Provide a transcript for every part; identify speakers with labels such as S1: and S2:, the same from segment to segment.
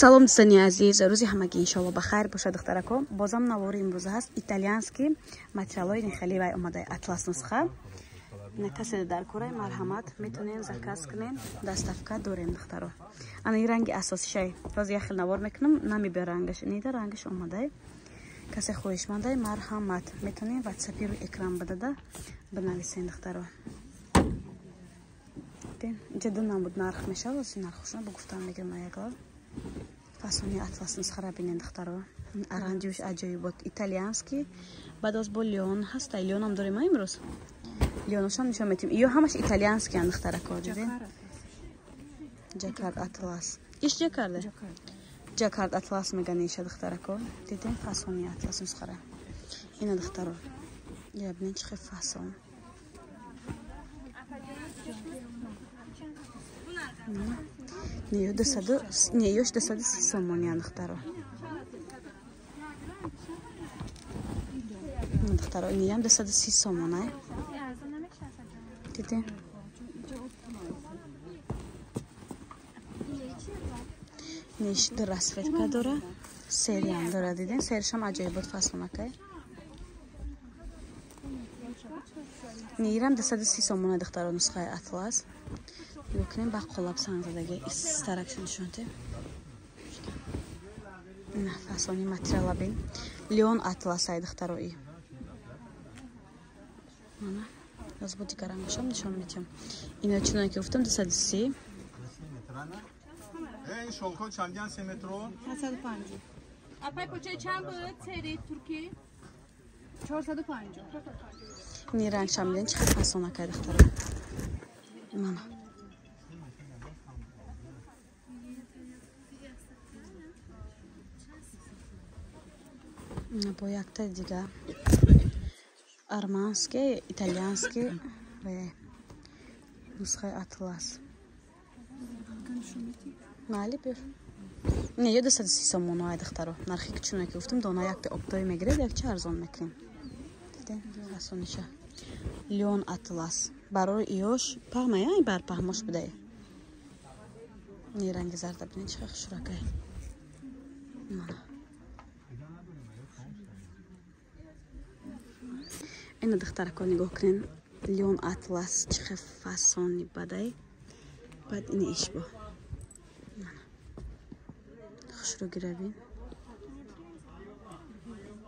S1: Салом дӯстони азиз, рӯзи ҳамагӣ иншоалло ба хайр бошад, духтарако. Бозам навори имрӯза ҳаст итальянский материалҳои нихели вай омадаи атлас нусха. На касе дар кораи марҳамат метонен заказ кунен, доставка дорем, духтаро. Ана ин ранги асосишай. Ҳозир як хел навор мекунам, намебер рангаш. Нида рангаш омадай. Касе хоҳишмандай марҳамат метонен ватсапи рӯи экран бидада бинависен, духтаро. Инҷа ду намуд нарх мешавад, оси нархошона бо гуфтан мегирам аягла. Фасони атлас нусхара бинен, духтаро. Оранжевиш аҷоибот, итальянский. Баъд аз бо леон ҳаста, леонам дорем имрӯз. Леоношам нишон метим. Ё ҳамаш итальянский ан, духтарако, диден? Жакард атлас. Иш жакарда? Жакард атлас меган иша, духтарако. Диден фасони атлас нусхара. Ина, духтаро. Я бинен чӣ хел фасон. Неёш 230 сомони, духтаро. Духтаро, ниям 230 сомонай. Дидем? Ниш ду расцветка дора, сериям дора, дидем? Серишам аҷоибот фасонакай. Нирам 230 сомона, духтаро, нусхаи атлас. Нигоҳ кунем, ба қолаб сангзадаги истаракша нишонте. На фасони материала бин. Леон атласай, духтаро, и. Мана, аз бо дигар рангашам нишон метиҳам. Ино чуноне ки гуфтам 230.
S2: Эй, шолко чандян 3 метро?
S3: 750.
S4: Апай почай чанд буд сери туркӣ?
S3: 450.
S1: Ни рангшам бинен чӣ хел фасонакай, духтаро. Мана. Бо якта дига арманский, итальянский ва нусхаи атлас. Майли, бир. Не, ё 230 сомоно ай, духтаро. Нархи ки чуне ки гуфтам, дона якта обдой мегиред, якча арзон мекунем. Дидем фасониша. Леон атлас. Барои иёш паҳмая, ай бар паҳмош будай. Не ранги зарда бинед чӣ хел хушракай. Мана. Ина, духтарако, нигоҳ кунен, леон атлас чӣ хел фасони бадай. Баъд ини ишбо. Хушрӯ гирабин.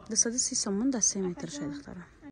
S1: 230 сомон да 3 метр шай, духтара.